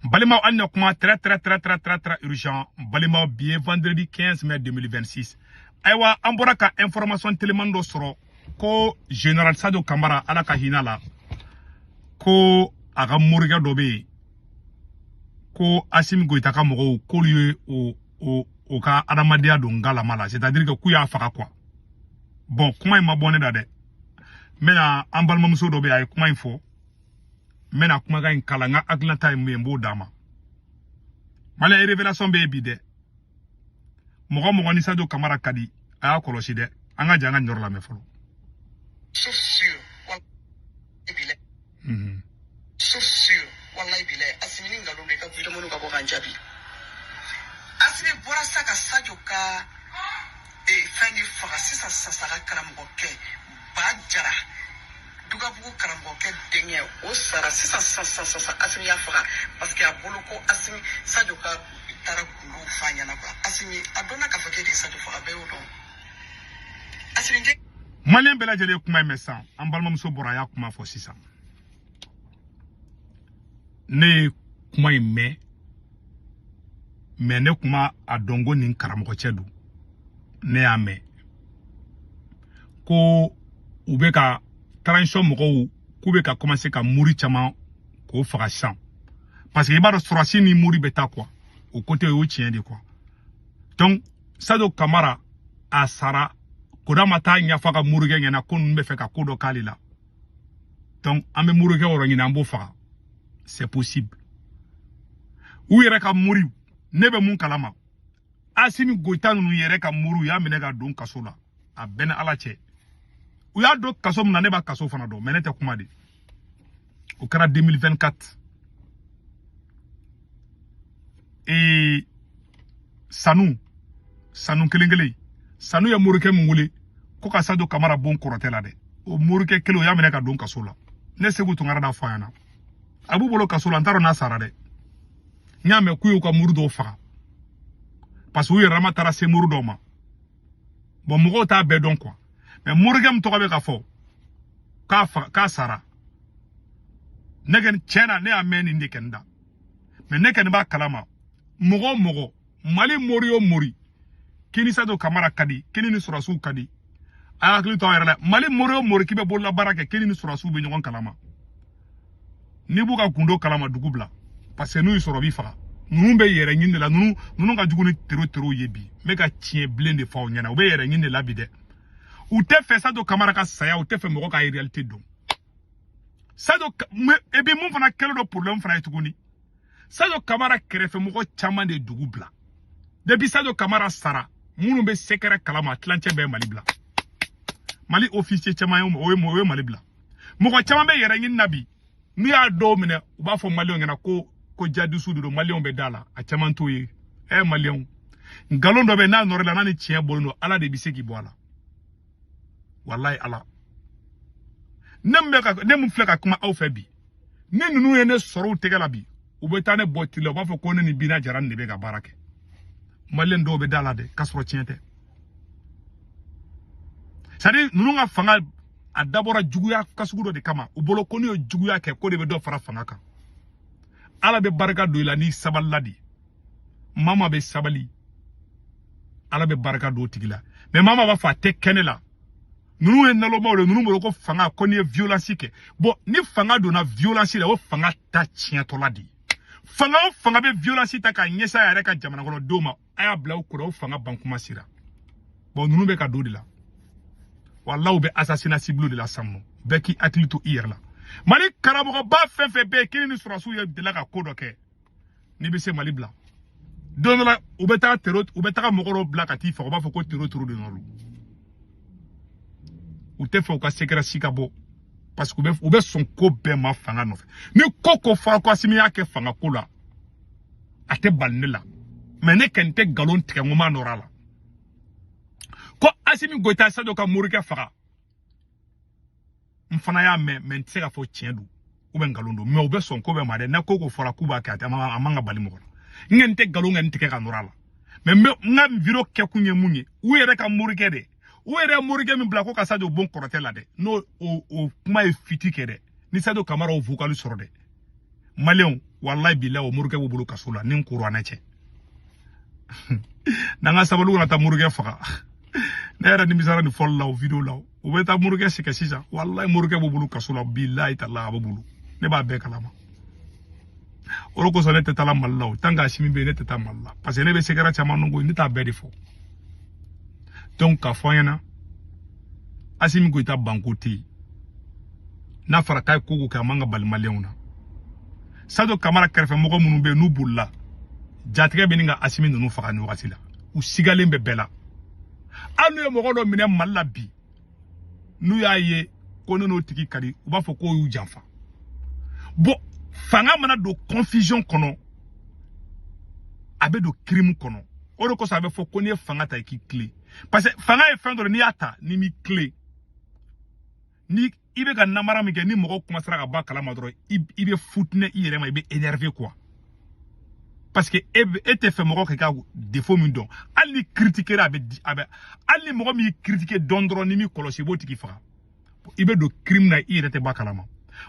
Balimaw, hali na kuma très très très très très très urgent. Balimaw, bi ye vendredi 15 mai 2026. Ayiwa, an bɔra ka information teliman dɔ sɔrɔ ko général Sadio Kamara, Ala ka hinɛ la, ko a ka morikɛ dɔ bɛ yen ko Assimi Goïta ka mɔgɔw k'olu ye o ka adamadenya don ngalama la, c'est à dire que k'u y'a faga quoi. Bon, kuma in ma bɔ ne da dɛ. N bɛna an balimamuso dɔ bɛ yen, a ye kuma in fɔ. N bɛna kumakan in kalan, n ka hakilinata ye mun ye, n b'o d'a ma. Malien, révélation bɛ yen bi dɛ. Mɔgɔ mɔgɔ ni Sadio Kamara ka di, a y'a kɔlɔsi dɛ. An ka jɛ an ka nin yɔrɔ lamɛn fɔlɔ. Sauf sûr, wallahi bilahi. Sauf sûr, wallahi bilahi. Asimi ni nkalon don, i ka vidéo ka bɔ k'an jaabi. Asimi bɔra sa ka Sadio ka fɛn de faga sisan sisan sisan, ka karamɔgɔkɛ Ba Jara, Dugabugu karamɔgɔkɛ denkɛ, o sara sisan sisan sisan sisan. Asimi y'a faga parce que a bolo ko Asimi Sadio ka taara gundo f'a ɲɛna quoi. Asimi a dɔnna k'a fɔ k'e de ye Sadio faga, bɛɛ y'o dɔn. Asimi k'e Malien bɛɛ lajɛlen ye kuma in mɛn sisan. An balimamuso bɔra, a y'a kuma fɔ sisan. Ne ye kuma in mɛn, mais ne kuma a dɔn ko nin karamɔgɔcɛ don. Ne y'a mɛn ko u bɛ ka transition mɔgɔw k'u bɛ ka commencer ka mori caman k'o faga sisan, parce que i b'a dɔn sɔrɔsi ni mori bɛ taa quoi. O côté, o ye tiɲɛ de quoi. Donc Sadio Kamara a sara, koda ma taa ɲɛfɔ a ka morikɛ ɲɛna ko ninnu bɛ fɛ ka ko dɔ k'ale la. Donc an bɛ morikɛ yɔrɔ ɲini, an b'o faga, c'est possible. U yɛrɛ ka moriw, ne bɛ mun kalama, Asimi Goïta ninnu yɛrɛ ka moriw y'a minɛ ka don kaso la. A bɛɛ ni Ala cɛ, u y'a don kaso min na, ne b'a kaso fana dɔn, mais ne tɛ kuma de. O kɛra 2024. Ee, sanu sanu kelen kelen sanu ye morikɛ min wele ko ka Sadio Kamara bon kɔrɔtɛ la dɛ, o morikɛ kelen, o y'a minɛ ka don kaso la. Ne Segu Tunkara da fɔ a ɲɛna, a b'u bolo kaso la. N t'a dɔn n'a sara dɛ. N y'a mɛn k'u y'u ka muru dɔw faga parce que u yɛrɛ ma taara se muru dɔw ma. Bon, mɔgɔw t'a bɛɛ dɔn quoi, mais morikɛ min tɔgɔ bɛ ka fɔ k'a faga, k'a sara, ne kɔni tiɲɛ na, ne y'a mɛn nin de kɛ n da, mais ne kɔni b'a kalama. Mɔgɔ o mɔgɔ, Mali mori o mori k'i ni Sadio Kamara ka di, k'i ni sɔrɔsiw ka di, a y'a hakili to aw yɛrɛ la. Mali mori o mori k'i bɛ bololabaara kɛ, k'i ni sɔrɔsiw bɛ ɲɔgɔn kalama, n'i b'u ka gundo kalama, dugu bila, parce que n'u y'i sɔrɔ, u b'i faga. Ninnu bɛ yɛrɛ ɲini de la. Ninnu ka jugu ni tero terow ye bi. N bɛ ka tiɲɛ bilen de fɔ aw ɲɛna. U bɛ yɛrɛ ɲini de la bi dɛ. U tɛ fɛ Sadio Kamara ka saya, u tɛ fɛ mɔgɔ ka réalité dɔn. Sadio, et puis mun fana kɛlen don problème fana ye tuguni, Sadio Kamara kɛrɛfɛ mɔgɔ caman de ye dugu bila depuis Sadio Kamara sara. Minnu bɛ secret kalama, tilancɛ bɛɛ ye Mali bila. Mali officier caman ye o ye Mali bila. Mɔgɔ caman bɛ yɛrɛ ɲini na bi. N'u y'a dɔw minɛ, u b'a fɔ maliyɛnw ɲɛna ko jadisiw de don. Maliyɛnw bɛ da la, a caman t'o ye. Ɛ, maliyɛnw, nkalon dɔ bɛ yen, n'a nɔrɔ la, n'a ni tiɲɛ bɔlen don, Ala de bɛ se k'i bɔ a la. Walayi Ala, ne min bɛ ka ne min filɛ ka kuma aw fɛ bi, ni ninnu ye ne sɔrɔ u tɛgɛ la bi, u bɛ taa ne bɔ tile la, u b'a fɔ ko ne ni Bina Jara de bɛ ka baara kɛ. Maliyɛn dɔw bɛ da la dɛ, k'a sɔrɔ tiɲɛ tɛ. C'est à dire, ninnu ka fanga a dabɔra juguya kasugu dɔ de kama u bolo, ko n'u ye juguya kɛ, ko de bɛ dɔ fara fanga kan. Ala bɛ barika don i la n'i sabalila de. Maa maa bɛ sabali, Ala bɛ barika don o tigi la, mais maa maa b'a fɔ a tɛ kɛ ne la. Ninnu ye nalomaw de. Ninnu bolo ko fanga, ko n'i ye violence kɛ. Bon, ni fanga donna violence la, o fanga ta tiɲɛtɔla de ye. Fanga o fanga bɛ violence ta k'a ɲɛsin a yɛrɛ ka jamana kɔnɔdenw ma, a y'a bila u kɔrɔ, o fanga ban kuma sera. Bon, ninnu bɛ ka don de la. Walahi, u bɛ assassinat cible de la sisan nɔ. Bɛɛ k'i hakili to i yɛrɛ la. Mali karamɔgɔba fɛn fɛn bɛ yen k'i ni sɔrɔsiw ye delila ka ko dɔ kɛ, n'i bɛ se, Mali bila. Don dɔ la, u bɛ taa tero, u bɛ taga mɔgɔ dɔw bila ka t'i faga, u b'a fɔ ko tero tero de nɔ don. U tɛ fɛ u ka secret si ka bɔ, parce que u bɛ sɔn ko bɛɛ ma fanga nɔfɛ. Ni ko ko fɔra ko Asimi y'a kɛ fanga ko la, a tɛ bali ne la, mais ne kɔni tɛ nkalon tigɛ n ko m'a nɔrɔ a la ko Asimi Goïta Sadio ka morikɛ faga. N fana y'a mɛn, mais n tɛ se k'a fɔ tiɲɛ don ou bien nkalon don, mais u bɛ sɔn ko bɛɛ ma dɛ. N'a ko ko fɔra k'u b'a kɛ, a man ka bali mɔgɔ la. N kɔni tɛ nkalon kɛ n tigɛ ka nɔrɔ a la, mais n bɛ n ka vidéo kɛkun ye mun ye? U yɛrɛ ka morikɛ dɛ, u yɛrɛ morikɛ min bila ko ka Sadio bon kɔrɔtɛ la dɛ, n'o o kuma ye fiti kɛ dɛ, ni Sadio Kamara o vocal sɔrɔ dɛ. Maliyɛnw, walayi bilayi, o morikɛ b'u bolo kaso la ni n kuranɛ cɛ. N'an ka sabali, kana taa morikɛ faga. Ne yɛrɛ nimisara nin fɔli la o vidéo la. U bɛ taa morikɛ sɛgɛn sisan. Walayi, morikɛ b'u bolo kaso la, bilayi talayi, a b'u bolo. Ne b'a bɛɛ kalama. O de kosɔn ne tɛ taa Mali la. O tant que Asimi bɛ yen, ne tɛ taa Mali la, parce que ne bɛ secret caman dɔn koyi. Ne t'a bɛɛ de fɔ. Donc k'a fɔ an ɲɛna, Asimi Goyita banko tɛ yen. N'a fɔra k'a ye ko ko kɛ, a man ka bali maliyɛnw na. Sadio Kamara kɛrɛfɛ mɔgɔ minnu bɛ yen, n'u bolila, jatigɛ bɛ nin ka Asimi ninnu faga nin wagati la. U sigalen bɛ bɛɛ la. Hali n'u ye mɔgɔ dɔ minɛ Mali la bi, n'u y'a ye ko ne n'o tigi ka di, u b'a fɔ k'o y'u janfa. Bon, fanga mana don confusion kɔnɔ, a bɛ don crime kɔnɔ. O de kosɔn a bɛ fɔ ko n'i ye fanga ta, i k'i tilen, parce que fanga ye fɛn dɔ de, n'i y'a ta, n'i m'i tilen, ni i bɛ ka namara min kɛ, ni mɔgɔw commencera ka bɔ a kalama dɔrɔn, i bɛ futinɛ i yɛrɛ ma, i bɛ énervé quoi, parce que e tɛ fɛ mɔgɔ k'i ka défaut min dɔn. Hali ni critiquer, a bɛ di a bɛ hali ni mɔgɔ min y'i critiquer dɔn dɔrɔn, ni m'i kɔlɔsi, i b'o tigi faga. I bɛ don crime na, i yɛrɛ tɛ bɔ a kalama.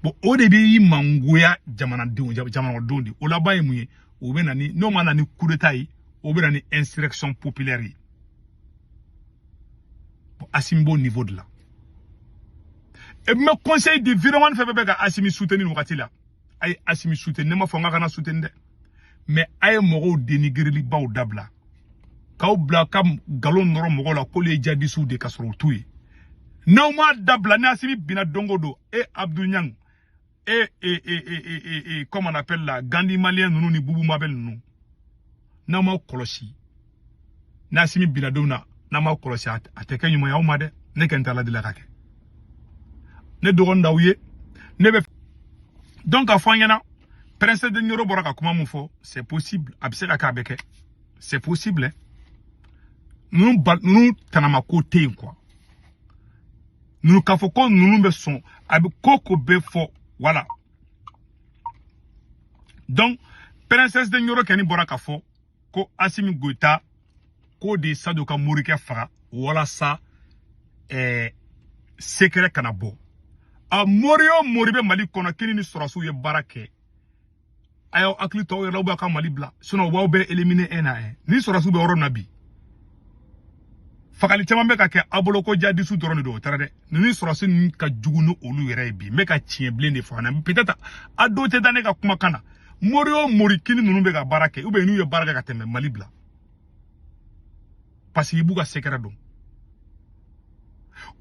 Bon, o de b'i mangoya jamanadenw, jamanadenw de. O laban ye mun ye? O bɛ na ni, n'o ma na ni coup d'état ye, o bɛ na ni insurrection populaire ye. Bon, Asimi b'o niveau de la. Et n bɛ conseil di vidéoman fɛn fɛn bɛ ka Asimi soutenir nin wagati la: a ye Asimi soutenir. Ne ma fɔ n k'a kana soutenir dɛ, mais a ye mɔgɔw dénigrelibaw dabila, k'aw bila ka nkalon nɔrɔ mɔgɔw la k'olu ye djihadistew de, ka sɔrɔ u t'u ye. N'aw m'a dabila, ni Asimi binna don o don, e Abdou Niang, e e e e e e comment on appelle la Gandhi malien ninnu ni Bubu Mabel ninnu, n'aw m'aw kɔlɔsi, ni Asimi binna don na, n'aw m'aw kɔlɔsi, a tɛ kɛ ɲuman ye aw ma dɛ. Ne kɛ n t'a ladila ka kɛ ne dɔgɔnin d'aw ye. Ne bɛ donc k'a fɔ an ɲɛna, Prince de Nioro bɔra ka kuma mun fɔ, c'est possible, a bɛ se ka kɛ, a bɛ kɛ, c'est possible hein. Ninnu ba ninnu tanama ko tɛ yen quoi. Ninnu k'a fɔ ko ninnu bɛ sɔn, a bɛ ko ko bɛ fɔ. Voilà, donc Princesse de Nioro kɛni bɔra k'a fɔ ko Asimi Goyita k'o de ye Sadio ka morikɛ faga walasa secret kana bɔ. A mori o mori bɛ Mali kɔnɔ kini ni sɔrɔsiw ye baara kɛ, a y'aw hakili to aw yɛrɛ la, aw b'a ka Mali bila, sinon u b'aw bɛɛ éliminer un à un. Ni sɔrɔsiw bɛ yɔrɔ min na bi, fagali caman bɛ ka kɛ aw bolo ko djihadiste dɔrɔn de don. O taara dɛ. Ninnu sɔrɔsi ninnu ka jugu ni olu yɛrɛ ye bi. N bɛ ka tiɲɛ bilen de fɔ an na. Peut-être a dɔw tɛ da ne ka kumakan na. Mori o mori kini ninnu bɛ ka baara kɛ, ou bien n'u ye baara kɛ ka tɛmɛ, Mali bila, parce que i b'u ka secret dɔn.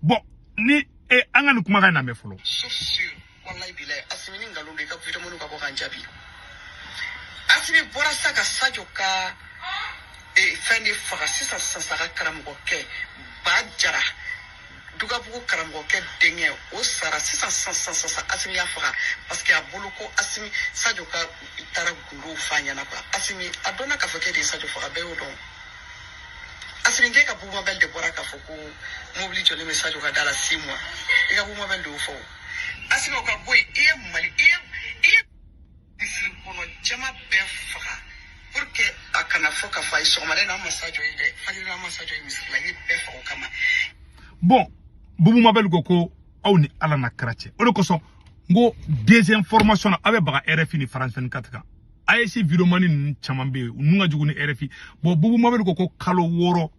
Bon, ni e an ka nin kumakan in lamɛn fɔlɔ. Sauf sûr, wallahi bilahi, Asimi, ni nkalon don, i ka vidéo ka bɔ k'an jaabi. Asimi bɔra sa ka Sadio ka fɛn de faga sisan sisan sisan, ka karamɔgɔkɛ Ba Jara, Dugabugu karamɔgɔkɛ denkɛ, o sara sisan sisan sisan sisan. Asimi y'a faga parce que a bolo ko Asimi Sadio ka taara gundow f'a ɲɛna quoi. Asimi, a dɔnna k'a fɔ k'e de ye Sadio faga, bɛɛ y'o dɔn. Asimi k'e ka Bubu Mabel de bɔra k'a fɔ ko mobili jɔlen bɛ Sadio ka da la 6 mois. I ka Bubu Mabel de y'o fɔ o. Asimi, o ka bɔ yen, i ye Mali, i ye misiri kɔnɔ jama bɛɛ faga pour que a kana fɔ k'a fɔ a ye sɔgɔmada in na an ma Sadio ye dɛ, fajiri na an ma Sadio ye misiri la. I ye bɛɛ faga o kama. Bon, Bubu Mabel ko ko aw ni Ala na kira cɛ. O de kosɔn n ko désinformation na, aw bɛ baga RFI ni France 24 kan. AES vidéomani ninnu caman bɛ yen, ninnu ka jugu ni RFI. Bon, Bubu Mabel ko ko kalo 6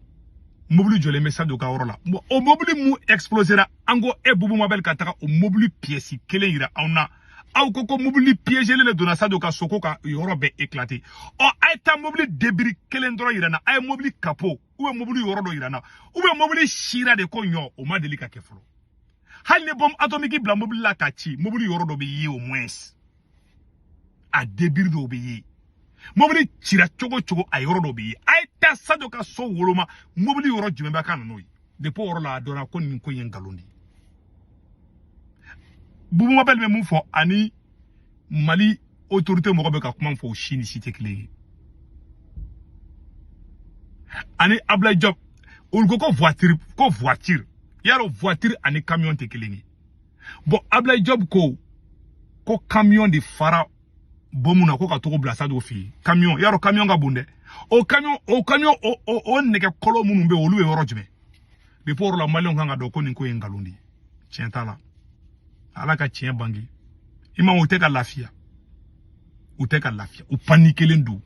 mobili jɔlen bɛ Sadio ka yɔrɔ la. Bon, o mobili mun explosera, an ko e Bubu Mabel ka taga o mobili pièce kelen yira anw na. Aw ko ko mobili piégelen de donna Sadio ka so ko ka yɔrɔ bɛɛ éclaté. Ɔ, a ye taa mobili débris kelen dɔrɔn yira n na. A ye mobili capot ou bien mobili yɔrɔ dɔ yira n na, ou bien mobili sira de ko ɲɔ. O ma deli ka kɛ fɔlɔ. Hali ni bombe atomique bila mobili la ka ci, mobili yɔrɔ dɔ bɛ ye, au moins a débris dɔw bɛ ye. Mobili cira cogo o cogo, a yɔrɔ dɔ bɛ ye. A ye taa Sadio ka so woloma, mobili yɔrɔ jumɛn bɛ ka na n'o ye? Depuis o yɔrɔ la, a dɔnna ko nin ko in ye nkalon de ye. Bubu Mabel bɛ mun fɔ ani Mali autorité mɔgɔ bɛ ka kuma min fɔ, o si ni si tɛ kelen ye. Ani Ablaye Diop, olu ko ko voiture, ko voiture, yarɔ voiture ani camion tɛ kelen ye. Bon, Ablaye Diop ko ko camion de fara bombe na ko ka togo bila Sadio fɛ yen. Camion, yarɔ camion ka bon dɛ. O camion, o camion, o nɛgɛkɔlɔ minnu bɛ yen, olu bɛ yɔrɔ jumɛn? Depuis o yɔrɔ la, maliyɛnw kan ka dɔn ko nin ko ye nkalon de ye, tiɲɛ t'a la. Ala ka tiɲɛ bange. I ma, o tɛ ka lafiya. U tɛ ka lafiya, u paniquelen don,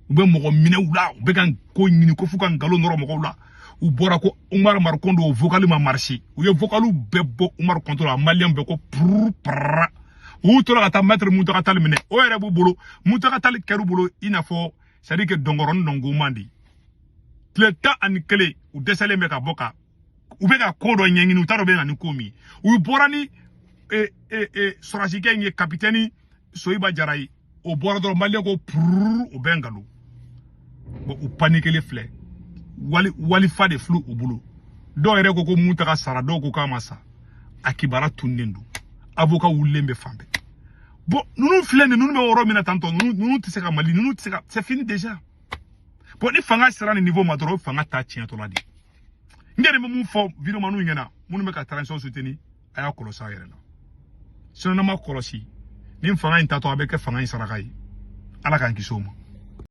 u bɛ mɔgɔ minɛ u la, u bɛ ka ko ɲini ko f'u ka nkalon nɔrɔ mɔgɔw la. U bɔra ko Umaru Mariko don, o vocal ma marché. U ye vocal bɛɛ bɔ Umaru compte la, maliyɛn bɛɛ ko pururu parara. U tora ka taa maître Muntaka Tali minɛ, o yɛrɛ b'u bolo. Muntaka Tali kɛr'u bolo i n'a fɔ, c'est à dire que dɔnkɔrɔnin dɔnko de. Tile 11, u dɛsɛlen bɛ ka bɔ ka u bɛ ka ko dɔ ɲɛɲini, u t'a dɔn bɛ na ni ko min ye. U bɔra ni e e e sɔrɔsikɛ in ye, capitaine Soyiba Jara ye. O bɔra dɔrɔn, maliyɛn ko pururu, o bɛ nkalon. Bon, u paniquelen filɛ, wali walifa de filɛ u bolo. Dɔw yɛrɛ ko ko Muntaga sara, dɔw ko k'a ma sa. A kibaruya tununnen don, avocat wulilen bɛ fan bɛɛ. Bon, ninnu filɛ nin, ninnu bɛ yɔrɔ min na tantɔ, ninnu tɛ se ka Mali, ninnu tɛ se ka, c'est fini déjà. Bon, ni fanga sera nin niveau ma dɔrɔn, o fanga ta tiɲɛtɔla de. N yɛrɛ bɛ mun fɔ vidéomaniw ɲɛna, minnu bɛ ka transition soutenir? A y'a kɔlɔsi a yɛrɛ la, sinon n'a ma kɔlɔsi, ni fanga in tatɔ, a bɛ kɛ fanga in saraka ye. Ala k'an kisi o ma.